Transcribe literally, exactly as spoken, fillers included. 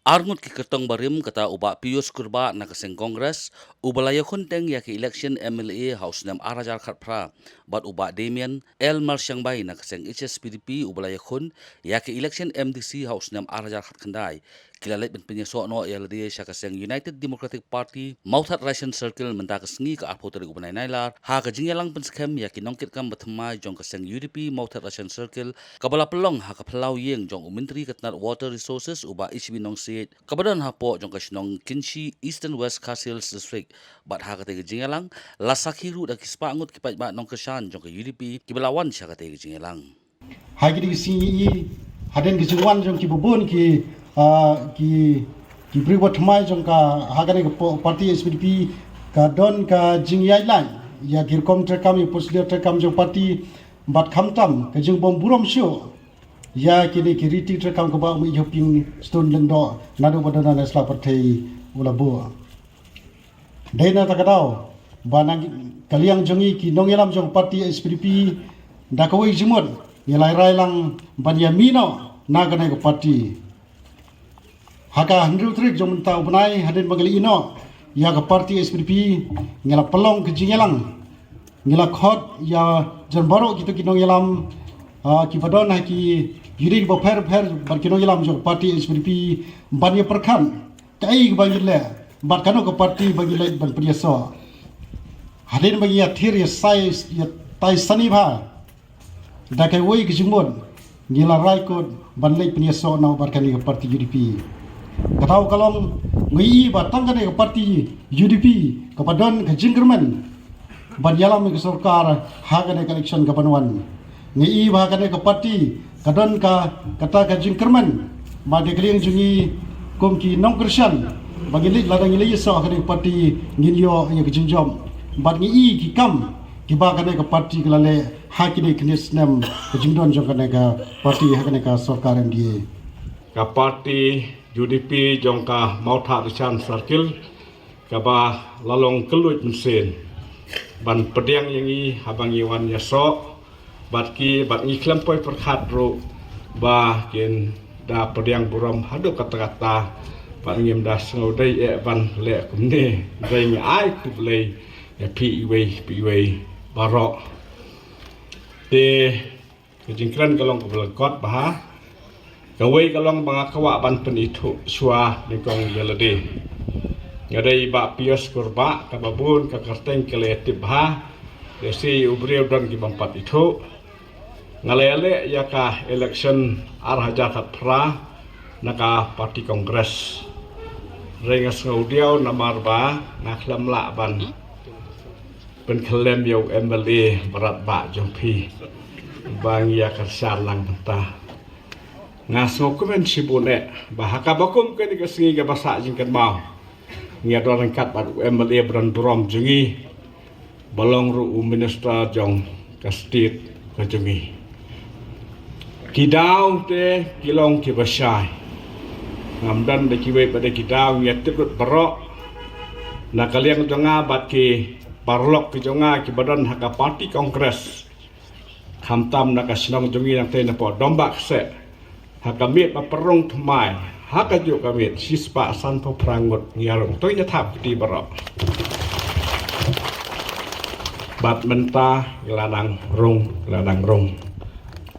Arngut ki kyrtong barim kata u Bah Pius Kurbah na ka seng Congress, uba la ïakhun teng ïa ka election M L A ha u snem ar hajar khatphra, bad u Bah Damian L Marshangbai na ka seng H S P D P uba la ïakhun ïa ka election M D C ha u snem ar hajar khatkhyndai, ki la leit ban pynïasoh noh ïa lade sha ka seng United Democratic Party Mawthadraishan Circle mynta ka sngi ka arphew tarik u bnai Nailar, ha ka jingïalang pynskhem ïa ki nongkitkam bathymmai jong ka seng U D P Mawthadraishan Circle, kaba la pynlong ha ka phyllaw ïing jong u Myntri ka tnat Water Resources u Bah H B Nongsiej, kaba don hapoh jong ka shnong Kynshi, Eastern West Khasi Hills District. Bad ha katei ka jingïalang la sakhi ruh da ki spah ngut ki paidbah nongkyrshan jong ka U D P kiba la wan sha katei ka jingïalang. Ha kine ki sngi hadien ka jingwan jong ki babun ki, ah, ki, ki briew bathymmai jong ka, ha kane ka po-, party H S P D P, ka don ka jingïaid laiñ ïa ki rukom treikam, ïa procedure treikam jong party, bad khamtam ka jingbym burom shuh ïa kine ki riti treikam kaba u Mei Hoping Stone Lyngdoh naduh ba don ha sla pyrthei u la buh. Dei na kata ka daw ba na ka liang jong ngi ki nongïalam jong party H S P D P, da kawei ka jingmut ngi la rai lang ban ïamih noh na kane ka party. Ha ka hynriew tarik jong mynta u bnai, hadien ba ngi la ïehnoh ïa ka party H S P D P, ngi la pynlong ka jingïalang, ngi la khot ïa jan baroh kito ki nongïalam, ah, kiba don ha ki ïing bapher bapher, bad ki nongïalam jong party H S P D P ban ïapyrkhat kaei kaba ngin leh bad kano ka party ba ngin leit ban pynïasoh. Hadien ba ngi ïathir ïa sai, ïa tai sani bha, da kawei ka jingmut ngi la rai kut ban leit pynïasoh noh bad kane ka party U D P. Kata ka long, ngi i ba tang kane ka party U D P kaba don ka jingkyrmen ban ïalam ïa ka sorkar ha kane ka election kaban wan. Ngi i ba kane ka party ka don ka, kata ka jingkyrmen, ba da ka liang jong ngi kum ki nongkyrshan, ba ngin leit, lada ngin leit ïasoh ha kane ka party, ngin ïoh ïa ka jingjop. Bad ngi i ki kam kiba kane ka party ka la leh ha kine ki snem ka jingdon jong kane ka party ha kane ka sorkar M D A. Ka party U D P jong ka Mawthadraishan Circle kaba la long kylluid mynsiem ban pdiang ïa ngi haba ngi wan ïasoh, bad ki, bad ngi khlem poi pyrkhat ruh ba kin da pdiang burom haduh katta katta, bad ngim da sngewdei eh ban leh kumne. Dei ngi ai khublei ïa phi iwei pa iwei baroh. Te ka jingkren ka long kaba lyngkot bha. Kawei ka long ba nga kwah ban pynithuh shuwa nyngkong ïa lade. Nga dei Bah Pius Kurbah, kaba bun ka kyrteng ki la tip bha, te shi u briew don ki bym pat ithuh. Nga la ïaleh ïa ka election ar hajar khatphra na ka party Congress. Hynrei nga sngewdiaw namar ba nga khlem lah ban pynkhyllem ïa u M L A barat bah jong phi ba ngi ïa kyrshan lang mynta. Nga sngewkmen shibun eh ba ha kaba kum kane ka sngi kaba sah jingkynmaw, ngi ïa don ryngkat bad u M L A ba don burom jong ngi, ba long ruh u minister jong ka state ka jong ngi. Ki daw te ki long kiba shai. Ngam don da kiwei pat de ki daw, ngi ïa tip lut baroh. Na ka liang jong nga bad ki paralok ki jong nga kiba don ha ka party Congress, khamtam na ka shnong jong ngi nangtei napoh Dombah Kseh, ha ka miet ba pynrung thymmai, ha kajuh ka miet shispah sanphew phra ngut ngi ïa rung. To ngin ïa thap kti baroh. Bad mynta ngi la nang rung, ngi la nang rung.